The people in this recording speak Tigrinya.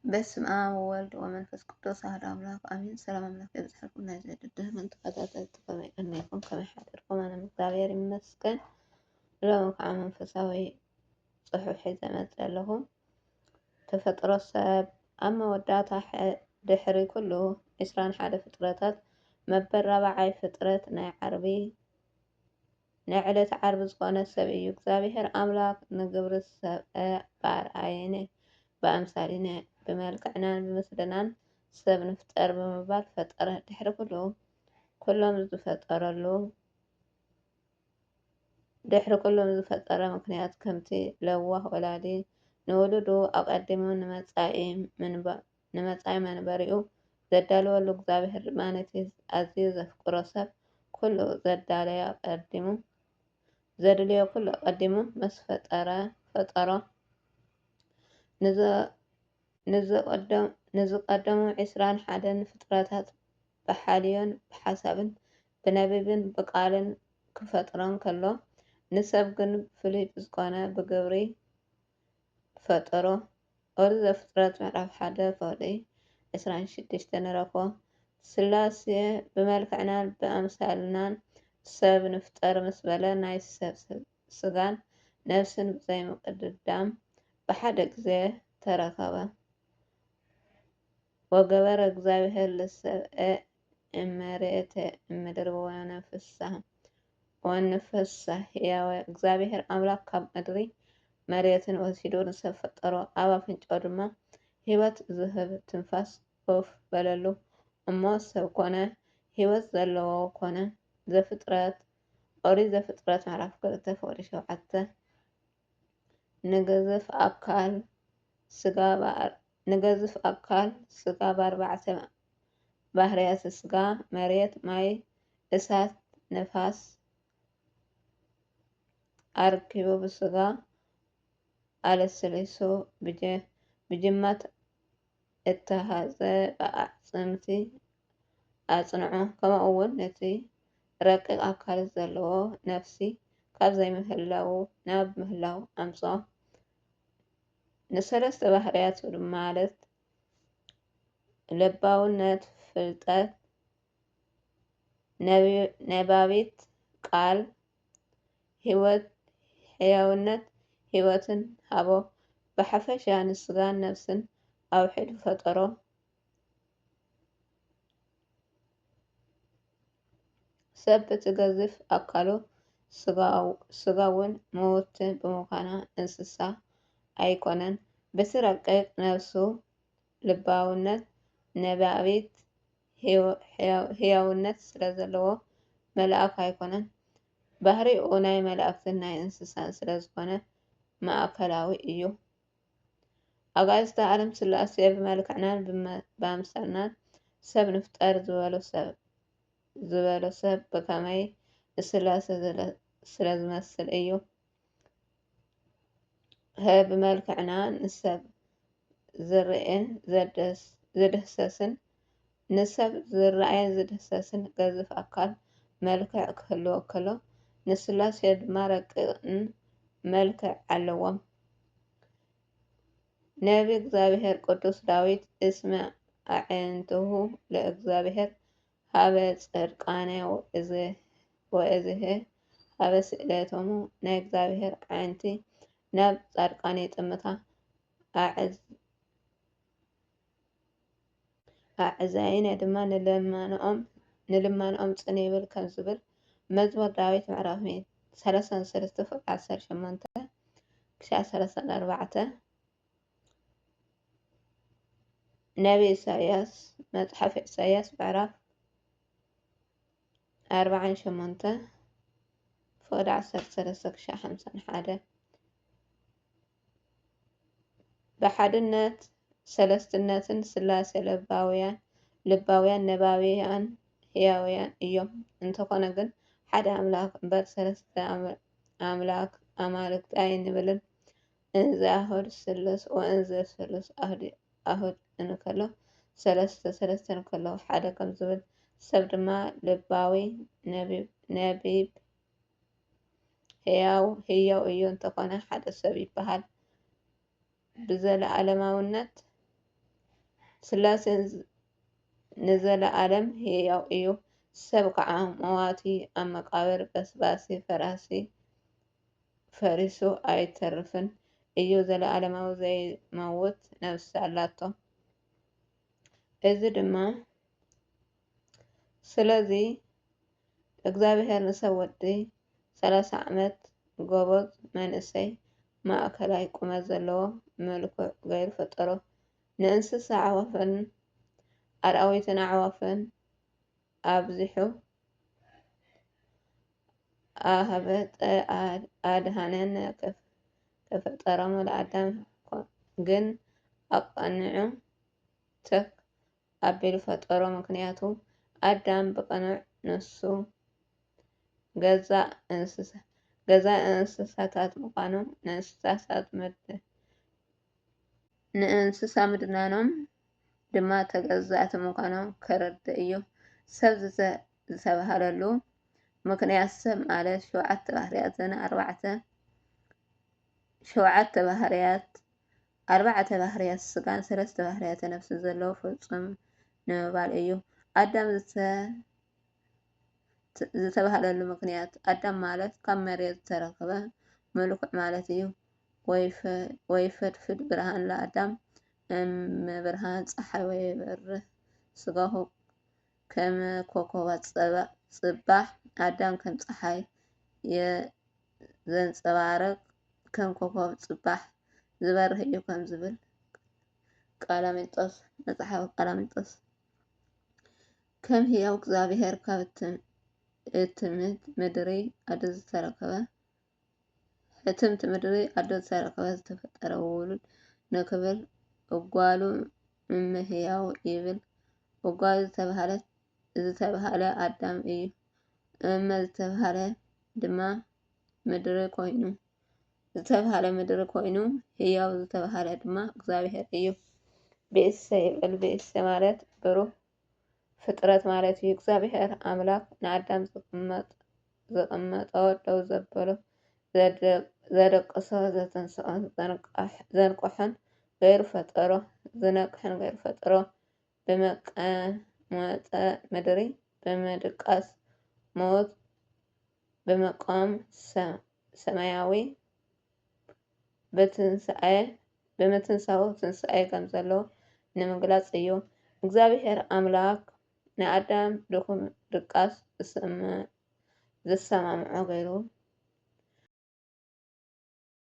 በስመ ኣብ ወወልድ ወመንፈስ ቅዱስ ኣሐዱ ኣምላክ ኣሜን። ሰላም ኣምላክ ይብዝሓልኩም ናይ ዘድድህምን ተኸታተልቲ፣ ከመይ ቀኒኹም? ከመይ ሓደርኩም? ኣነ እግዚኣብሔር ይመስገን። ሎም ከዓ መንፈሳዊ ጽሑፍ ሒዘ መጽእ ኣለኹ። ተፈጥሮ ሰብ ኣብ መወዳእታ ድሕሪ ኩሉ ዕስራን ሓደ ፍጥረታት መበል ራብዓይ ፍጥረት ናይ ዓርቢ ናይ ዕለት ዓርቢ ዝኾነ ሰብ እዩ። እግዚኣብሔር ኣምላክ ንግብሪ ሰብአ ብኣርኣየነ ብኣምሳሊነ ብመልክዕናን ብምስልናን ሰብ ንፍጠር ብምባል ፈጠረ። ድሕሪ ኩሉ ኩሎም ዝፈጠረሉ ድሕሪ ኩሎም ዝፈጠረ ምክንያት ከምቲ ለዋህ ወላዲ ንውሉዱ ኣቐዲሙ ንመጻኢ ምንባ- ንመጻኢ መንበሪኡ ዘዳለወሉ እግዚኣብሔር ድማ ነቲ ኣዝዩ ዘፍቅሮ ሰብ ኩሉ ዘዳለዮ ኣቐዲሙ ዘድልዮ ኩሉ ኣቐዲሙ ምስ ፈጠረ ፈጠሮ። ንዘ- ንዝቐደሙ ዕስራን ሓደን ፍጥረታት ብሓልዮን ብሓሳብን ብነቢብን ብቃልን ክፈጥሮን ከሎ ንሰብ ግን ፍሉይ ብዝኮነ ብግብሪ ፈጠሮ። ኦሪት ዘፍጥረት ምዕራፍ ሓደ ፍቕዲ ዕስራን ሽዱሽተ ንረክቦ። ስላሴ ብመልክዕናን ብኣምሳልናን ሰብ ንፍጠር ምስ በለ ናይ ሰብ ስጋን ነፍስን ብዘይምቅድዳም ብሓደ ግዜ ተረከበ። ወገበረ እግዚኣብሔር ለሰብአ እመሬተ እምድር ወነፍሳ ወንፈሳ ህያወ። እግዚኣብሔር ኣምላክ ካብ ምድሪ መሬትን ወሲዱ ንሰብ ፈጠሮ፣ ኣብ ኣፍንጫኡ ድማ ህይወት ዝህብ ትንፋስ ኡፍ በለሉ። እሞ ሰብ ኮነ፣ ህይወት ዘለዎ ኮነ። ዘፍጥረት ኦሪት ዘፍጥረት ምዕራፍ ክልተ ፍቕዲ ሸውዓተ። ንገዝፍ ኣካል ስጋ ንገዝፍ ኣካል ስጋ ብኣርባዕተ ባህርያት ስጋ፣ መሬት፣ ማይ፣ እሳት፣ ንፋስ፣ ኣርኪቡ ብስጋ ኣለስሊሱ ብጅማት እተሃዘ ብኣዕፅምቲ ኣፅንዖ። ከምኡ እውን ነቲ ረቂቕ ኣካል ዘለዎ ነፍሲ ካብ ዘይምህላው ናብ ምህላው ኣምፅኦ። ንሰለስተ ባህርያቱ ማለት ለባውነት፣ ፍልጠት፣ ነባቢት ቃል፣ ህይወት፣ ሕያውነት፣ ህይወትን ሃቦ። ብሓፈሻ ንስጋን ነፍስን ኣውሒዱ ፈጠሮ። ሰብ በቲ ገዚፍ ኣካሉ ስጋ እውን ምውቲ ብምዃና እንስሳ ኣይኮነን። በቲ ረቂቕ ነፍሱ ልባውነት፣ ነባቢት ህያውነት ስለዘለዎ መልኣክ ኣይኮነን። ባህሪኡ ናይ መላእክትን ናይ እንስሳን ስለዝኾነ ማእከላዊ እዩ። ኣጋእዝተ ዓለም ስላሴ ብመልክዕናን ብኣምሳልናን ሰብ ንፍጠር ዝበሎ ሰብ ዝበሎ ሰብ ብኸመይ ንስላሴ ስለዝመስል እዩ። ሀ ብመልክዕና ንሰብ ዝርእን ዝድህሰስን ንሰብ ዝረኣይን ዝድህሰስን ገዝፍ ኣካል መልክዕ ክህልዎ ከሎ ንስላሴ ድማ ረቂቕን መልክዕ ኣለዎም። ነቢ እግዚኣብሔር ቅዱስ ዳዊት እስመ ኣዕንትሁ ለእግዚኣብሔር ሀበ ጸድቃነ ወእዝህ ሀበ ስእለቶሙ ናይ እግዚኣብሔር ኣዕንቲ ናብ ጻድቃን ይጥምታ። ኣዕዛይነ ድማ ንልመንኦም ጽን ይብል ከም ዝብል መዝሙር ዳዊት ምዕራፍ ሰላሳን ሰለስተ ፍቕዲ ዓሰርተ ሸሞንተ ክሳዕ ሰላሳን ኣርባዕተ። ነቢ ኢሳያስ መጽሓፍ ኢሳያስ ምዕራፍ ኣርባዓን ሸሞንተ ፍቕዲ ዓሰርተ ሰለስተ ክሻዕ ሓምሳን ሓደ። ብሓድነት ሰለስትነትን ስላሴ ልባውያን ልባውያን ነባብያን ህያውያን እዮም። እንተኾነ ግን ሓደ ኣምላኽ እምበር ሰለስተ ኣምላክ ኣማልክቲ ኣይንብልን። እንዘ ኣሁድ ስሉስ ወእንዘ ስሉስ ኣሁድ እንከሎ ሰለስተ ሰለስተ እንከሎ ሓደ ከም ዝብል ሰብ ድማ ልባዊ ነቢብ ህያው ህያው እዩ እንተኾነ ሓደ ሰብ ይበሃል። ብዘለኣለማውነት ስላሴን ዝ-፣ ንዘለኣለም ህያው እዩ። ሰብ ከዓ መዋቲ ኣብ መቃብር በስባሲ ፈራሲ ፈሪሱ ኣይተርፍን እዩ። ዘለኣለማዊ ዘይመውት ነፍሲ ኣላቶ። እዚ ድማ ስለዚ እግዚኣብሔር ንሰብ ወዲ ሠላሳ ዓመት ጎበዝ መንእሰይ ማእከላይ ቁመት ዘለዎ መልክዕ ገይሩ ፈጠሮ። ንእንስሳ ኣዕዋፍን ኣራዊትን ኣዕዋፍን ኣብዚሑ ኣህበጠ ኣድ-፣ ኣድሃነን ከፍ-፣ ከፈጠሮም ለኣዳም ኮ-፣ ግን ኣቐንዑ ተክ ኣቢሉ ፈጠሮ። ምክንያቱ ኣዳም ብቐንዕ ንሱ ገዛእ እንስሳ፣ ገዛእ እንስሳታት ምዃኑ፣ ንእንስሳታት ምድ-፣ ንእንስሳ ምድናኖም ድማ ተገዛእቲ ምዃኖም ከረድእ እዩ። ሰብ ዝተ-፣ ዝተባህለሉ ምክንያት ሰብ ማለት ሸውዓተ ባህርያት ዘነ ኣርባዕተ፣ ሸውዓተ ባህርያት፣ ኣርባዕተ ባህርያት ስጋን ሰለስተ ባህርያተ ነፍሲ ዘለዎ ፍጹም ንምባል እዩ። ኣዳም ዝተ-፣ ት-፣ ዝተባህለሉ ምክንያት ኣዳም ማለት ካብ መሬት ዝተረኸበ መልክዕ ማለት እዩ። ወይፈ-፣ ወይፈድፍድ ብርሃን ለኣዳም እም ብርሃን ጸሓይ ወይበርህ ስጋሁ ከም ኮኮባት ጸባ-፣ ጽባሕ ኣዳም ከም ጸሓይ የ-፣ ዘንጸባርቕ ከም ኮኮብ ጽባሕ ዝበርህ እዩ ከም ዝብል ቀላሚንጦስ፣ መጽሓፍ ቀላሚንጦስ። ከም ህያው እግዚኣብሔር ካብ እት-፣ እትምት ምድሪ ኣደ ዝተረከበ፣ ሕትምት ምድሪ ኣደ ዝተረከበ ዝተፈጠረ ውሉድ ንክብል እጓሉ እመ ህያው ይብል። እጓሉ ዝተባህለት፣ ዝተባህለ ኣዳም እዩ። እመ ዝተባህለ ድማ ምድሪ ኮይኑ፣ ዝተባህለ ምድሪ ኮይኑ፣ ህያው ዝተባህለ ድማ እግዚኣብሔር እዩ። ብእሰ ይብል። ብእሰ ማለት ብሩህ ፍጥረት ማለት እዩ። እግዚኣብሔር ኣምላክ ንኣዳም ዝቕመጥ-፣ ዘቐመጦ፣ ደው ዘበሎ፣ ዘደ-፣ ዘደቅሶ፣ ዘተንስኦን ዘንቃሕ-፣ ዘንቅሖን ገይሩ ፈጠሮ። ዝነቅሕን ገይሩ ፈጠሮ። ብመቀመጠ ምድሪ ብምድቃስ ሞት ብምቃም ሰ-፣ ሰማያዊ ብትንሳኤ፣ ብምትንሳኡ ትንሳኤ ከም ዘሎ ንምግላጽ እዩ። እግዚኣብሔር ኣምላክ ንኣዳም ድኹም ድቃስ ዝሰመ-፣ ዝሰማምዖ ገይሩ